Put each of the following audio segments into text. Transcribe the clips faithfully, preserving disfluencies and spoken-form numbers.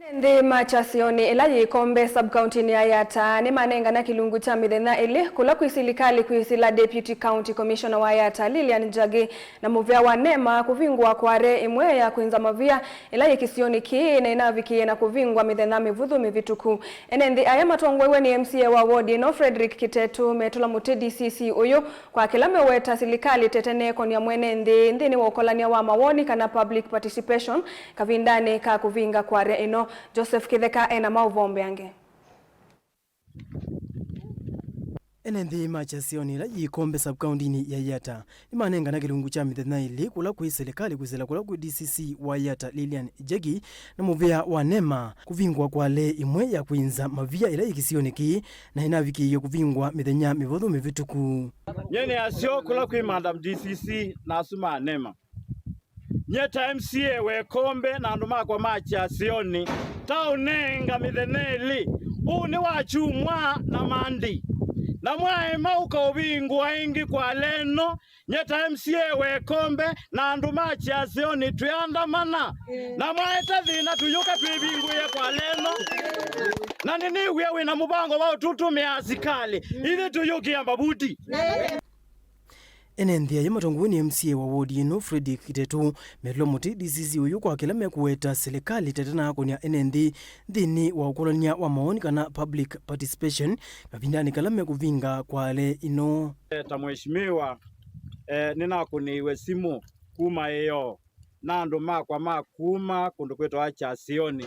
Ene nthĩ ma Kyasioni ĩla yĩ Ikombe sub-county-inĩ ya Yatta nĩmanengana kĩlungu kya mĩthenya ĩlĩ kũla kwĩ silikalĩ kwĩsĩla Deputy County Commissioner wa Yatta Lillian Njagi na mũvĩa wa NEMA kũvingũa kware ĩmwe ya kwĩnza mavia ĩla yĩ kĩsionĩ kĩĩ na ĩnavikĩie na kũvingwa mĩthenya mĩvũthũ mĩvĩtũku. Ene nthĩ aya matongoew'e nĩ M C A wa ward ĩno Frederick Kitetu metũla mũtĩ D C C ũyũ kwa kĩla meweta silikalĩ tete neekonia mwene nthĩ nthĩnĩ wa ũkolany'a wa mawoni kana public participation kavindanĩ ka kũvinga kware ĩno. Joseph Kĩtheka ena maũvoo mbeange. Ene nthĩ ma Kyasioni ĩla yĩ Ikombe sub-county-inĩ ya Yatta nĩmanengana kĩlungu kya mĩthenya ĩlĩ kũla kwĩ silikalĩ kwĩsĩla kũla kwĩ D C C wa Yatta Lillian Njagi na mũvĩa wa NEMA kũvingũa kwale ĩmwe ya kwĩnza mavia ĩla yĩ kĩsionĩ kĩĩ na ĩnavikĩie kũvingwa mĩthenya mĩvũthũ mĩvĩtũku. Nyie nĩ asyo kũla kwĩ Madam D C C na asu ma NEMA. Nyie ta M C A wa Ikombe na andũ makwa ma Kyasioni, ta ũnenga mĩthenya ĩlĩ. Ũũ nĩ wa kyumwa na Monday. Na mwaema ũkaũvingũa ĩngĩ kwale ĩno, nyie ta M C A wa Ikombe na andũ ma Kyasioni twĩandamana. Na mwaete thĩna tũyũka twĩvingũĩe kwale ĩno. Na nĩnĩw'ĩa wĩna mũvango wa ũtũtũmĩa asikalĩ. Ithyĩ tũyũkĩa mavuti. Ene nthĩ aya matongoew'e nĩ M C A wa ward ĩno, Fredrick Kitetu, metũla mũtĩ D C C ũyũ kwa kĩla mekũweta silikalĩ tete na akũnĩa ene nthĩ nthĩnĩ wa ũkolany'a wa mawoni kana public participation kavindanĩ kala mekũvinga kwale ĩno. Eh, ta mheshimiwa, eh, nĩnakũnĩiwe simũ kuma ĩoo na andũ makwa ma kuma kũndũ kwĩtawa Kyasioni,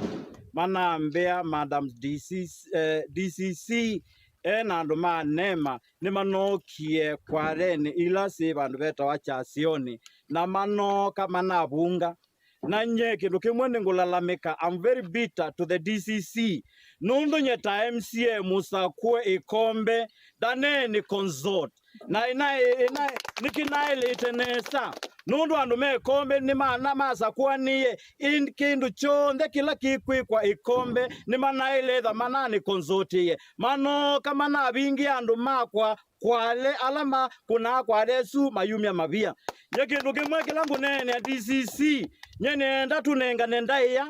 manambĩa Madam D C C, eh, D C C e na andũ ma NEMA nĩmanookie kwarenĩ ila syĩ vandũ vetawa Kyasioni, na manooka manavunga. Na nyie kĩndũ kĩmwe nĩngũlalamĩka, I'm very bitter to the D C C, nũndũ nyie ta M C A mũsakũe Ikombe, ndaneeni consult. Na ĩna, ĩna, nĩkĩnaĩlĩte nesa. Nũndũ andũ me Ikombe nĩmana masakũanĩie, ĩndĩ kĩndũ kyonthe kĩla kĩkwĩkwa Ikombe nĩmanaĩle etha mananĩkonzotĩie. Manooka manavingie andũ makwa kwale ala makũnaa kwale ĩsu mayumya mavia. Nye kĩndũ kĩmwe kĩla ngũneenea D C C, nye nĩenda tũnengane ndaĩa.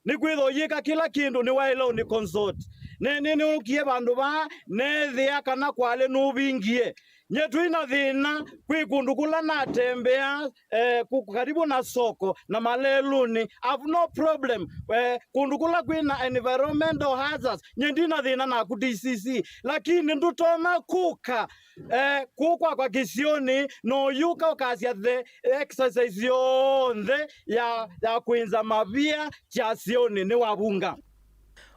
Nĩkwĩthwa ũyĩka kĩla kĩndũ nĩwaĩle ũnĩ consult. Nĩ, nĩ, nĩnũkie vandũ vaa, neethĩa kana kwalĩ nũvingie. Nye twĩ na thĩna, kwĩ kũndũ kũla natembea, eh, ku-, karibu na soko na malelũnĩ. I've no problem. Eh, kũndũ kũla kwĩ na environmental hazards, nye ndi na thĩna naku D C C. Lakini ndũtonya kũka, eh, kũũ kwakwa kĩsionĩ, na ũyũka ũkasya the exercise yonthe ya, ya kwĩnza mavia Kyasioni nĩwavunga.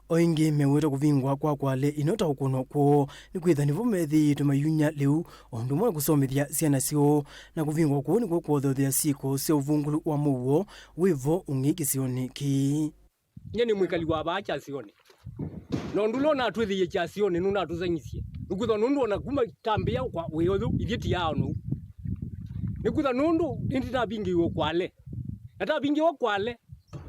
O ĩngĩ meweta kũvingwa kwa kwale ĩno ta ũkũno kwoo nĩkwĩtha nĩvo methĩĩtwe mayunya lĩu, o ũndũ ũmwe kũsomethya syana syoo, na kũvingwa kũu nĩkw'o kwotheũthya syĩko sya ũvungũlu wa mũuo wĩvo ũngĩ kĩsionĩ kĩĩ. Nye nĩ mwĩkali wa vaa Kyasioni. Na ũndũ ũla ũnatwĩthĩie Kyasioni nũnatũseng'isye. Nĩkwĩthwa nũndũ ona kuma tambĩa kwa wĩ ũyũ, ithyĩ ti ao nũu. Nĩkwĩthwa nũndũ nĩndĩ navingĩiwe kwale. Na tavingĩwa kwale,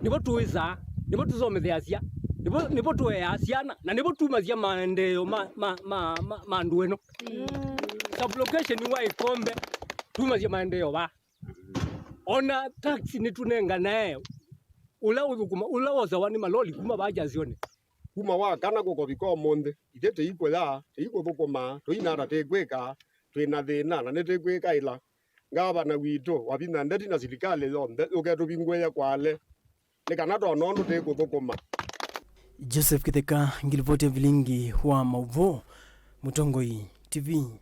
nĩvo tũĩsaa, nĩvo tũsometheasya, nĩvo, nĩvo tũeaa syana, na nĩvo tumasya maendeeo ma, ma, ma, ma, ma andũ eno. Sublocation wa Ikombe, tumasya maendeeo vaa. Ona taxi nĩtũnenganae, ũla ũthũkũma, ũla wosawa nĩ maloli kuma vaa Kyasioni. Kuma wa kana kũkovika ũmũnthĩ, ithyĩ tĩikũya, tĩikũthũkũma, tũinata tĩkwĩka, twĩ na thĩna, na nĩtĩkwĩkaĩla. Ngavana witũ, wavinya ndeti na silikalĩ yonthe, yũke tũvingũĩe kwale, nĩ kana twona ũndũ tĩkũthũkũma. Joseph Kĩtheka, ngilivoti ya vilingi wa maũvoo, Mũtongoi T V.